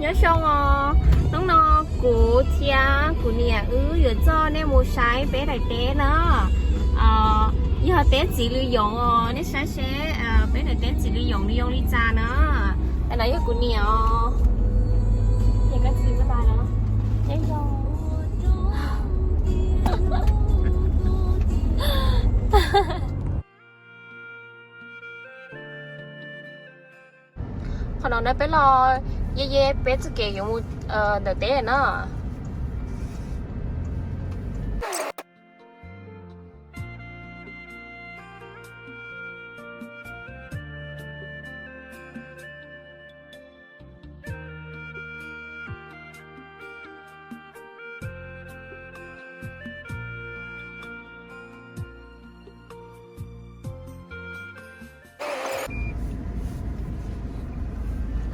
Nyob zoo os, hnub no kuv thiab kuv niam wb yuav coj nej mus saib peb daim teb na. Yog teb txiv lws yoov os, nej saib seb peb daim teb txiv lws yoov nws zoo li cas na. Tam no yog kuv niam os. Qhov no na peb los ye ye peb txoj kev yuav mus ntawm teb na.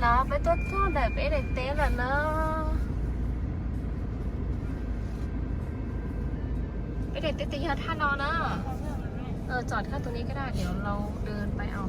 Los peb tuaj txog ntawm peb daim teb lawm na. Peb daim teb tes yog thaj no na. Chọn các tus này cái đó để lâu đơn bay ảo.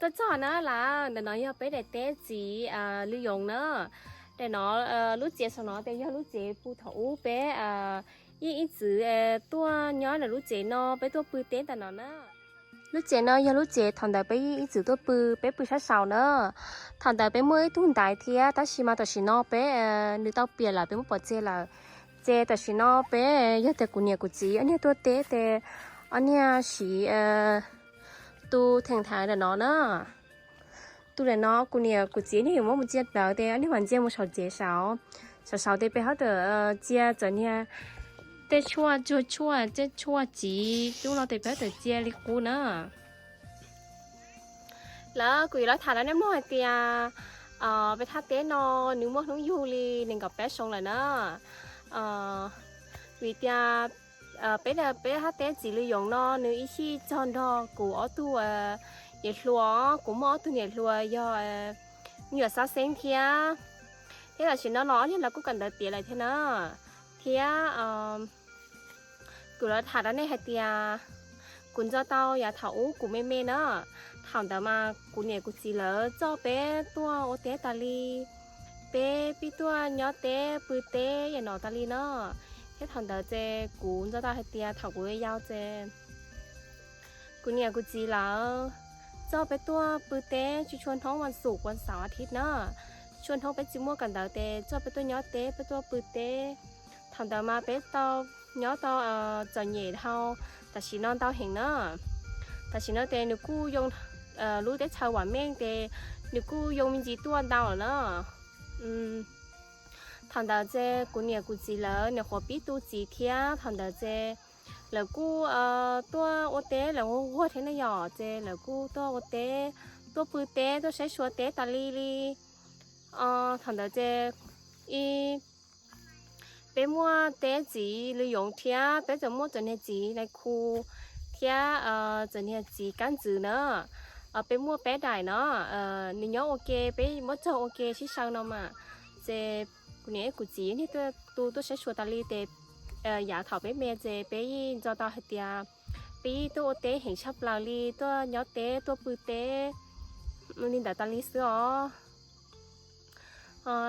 Tuaj txog na lawm, ntawm no yog peb daim teb txiv lws yoov na. Daim no lub tsev saum no tes yog lub tsev pw thaum ub peb yeej ib txwv tuaj nyob ntawm lub tsev no peb tuaj pw teb ntawm no na. Lub tsev no yog lub tsev thaum ntawd peb yeej ib txwv tuaj pw, peb pw sab saud na. Thaum ntawd peb muaj ib tug ntaiv thiab tab sis mas tam sim no peb nws tau piam lawm peb muab pov tseg lawm. Ces tam sim no peb yog tias kuv niam kuv txiv ob niag tuaj teb tes ob niag siv tus theem thaiv ntawm no na. Tus ntawm no kuv niam kuv txiv niag yuav muab mus ntsia ntawd tes ob niag mam ntsia mus saum tsev saud. Saum saud tes peb hab tawm ntsia txawm niag tej tshuaj tsuag tshuaj tej tshuaj txiv cub no tes peb hab tawm ntsia li qub na. Lawm kuv yuav los tham rau nej mloog hais tias peb thaj teb no nws muaj hnub yug li nees nkaum peb xyoo lawm na. Vim tias peb, peb thaj teb txiv lws yoov no nws ib sij txog nrog kuv ob tug niam hluas, kuv muaj ob tug niam hluas yog me nyuam Xab Xeeb thiab. Thiab tam sim no los ob niag lawv kuj kawm ntawv tiav lawm thiab na. Thiab kuv los tham rau nej hais tias kuv nco tau yav thaum ub kuv me me na, thaum ntawd mas kuv niam kuv txiv lawv coj peb tuaj ua teb tas li, peb pib tuaj nyob teb pw teb yam no tas li na. Thiab thaum ntawd ces kuv nco tau hais tias thaum kuv yau ces kuv niam kuv txiv lawv coj peb tuaj pw teb tsis tshua hnub vas xuv vas xauv as thiv na, tshua hnub peb tsis muaj kawm ntawv ces coj peb tuaj nyob teb peb tuaj pw teb. Thaum ntawd mas peb tau nyob tau txom nyem dhau tam sim no ntau heev na. Tam sim no ces nws kuj yoo, lub teb chaws vam meej ces nws kuj yoo me ntsis tuaj ntau lawm na. Thaum ntawd ces kuv niam kuv txiv lawv nyuam qhuav pib tu txiv thiab thaum ntawd ces lawv kuj tuaj ua teb lawv quag thiab na yom, ces lawv kuj tuaj ua teb, tuaj pw teb tuaj saib xyuas teb tas li li. Thaum ntawd ces ib peb muaj teb txiv lws yoov thiab peb txawm muaj cov niag txiv nais khu thiab cov niag txiv kab ntxwv na. Peb muaj peb daim no, nws nyob ua ke peb muab txog ua ke sib sau no mas. Ces kuv niam kuv txiv niag tu tuaj saib xyuas tas li ces yav thaum peb me ces peb yeej nco tau hais tias peb yeej tuaj ua teb heev tshaj plaws li, tuaj nyob teb tuaj pw teb li ntawd tas li xwb os.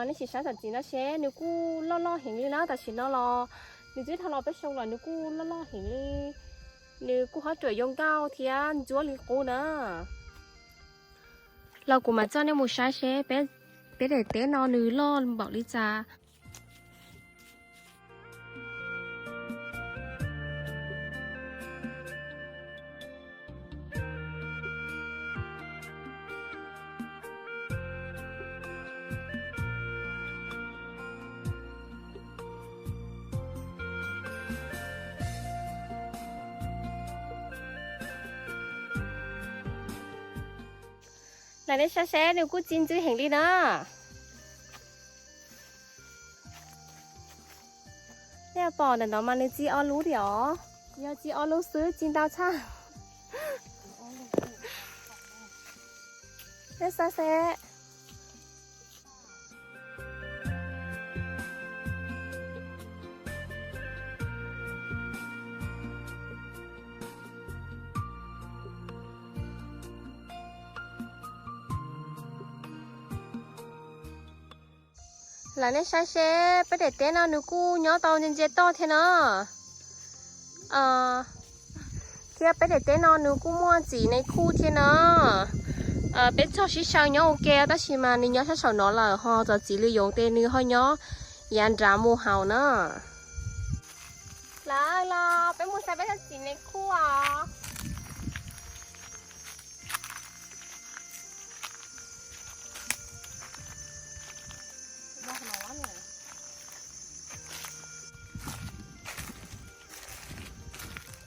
Nej sim saib txom txiv no seb nws kuj loj loj heev li na, tam sim no los nws twb dhau los peb xyoo los nws kuj loj loj heev li. Nws kuj hab ruam yoo nkauj thiab ntsuab li qub na. Los kuv mam coj nej mus saib seb peb daim teb no nws loj npaum li cas. Los nej saib seb nws kuj txi ntxwv heev li na. Pom ntawm no mas nws txi ob lub thiab os. Yog txi ob lub xwb txi ntau tshaj. Peb xav seb. Lawv nej saib seb peb daim teb no nws kuj nyob tau ntse ntse toj thiab no. Thiab peb daim teb no nws kuj muaj txiv nev khuj thiab no. Peb txhoj sib sau nyob ua ke tab sis mas nws nyob sab saum no lawm ho txog txiv lws yoov tes nws ho nyob yav nrad mus haus na. Lawv los peb mus xav peb txoj txiv nev khuj os.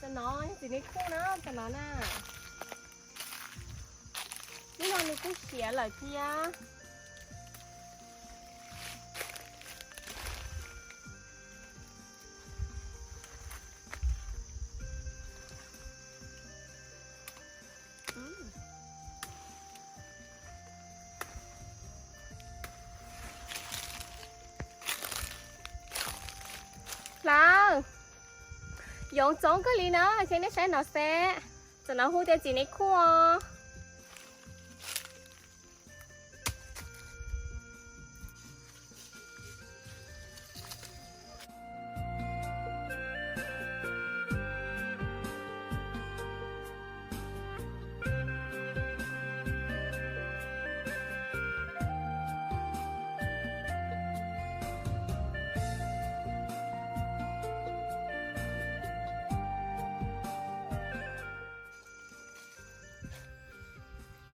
Tam no txiv nev khuj na, tam no na. Lub no nws kuj siav lawm thiab. Lawv, yoov txoov kawg li na, ces nej saib no xwb. Tam no hu tias txiv nev khuj os.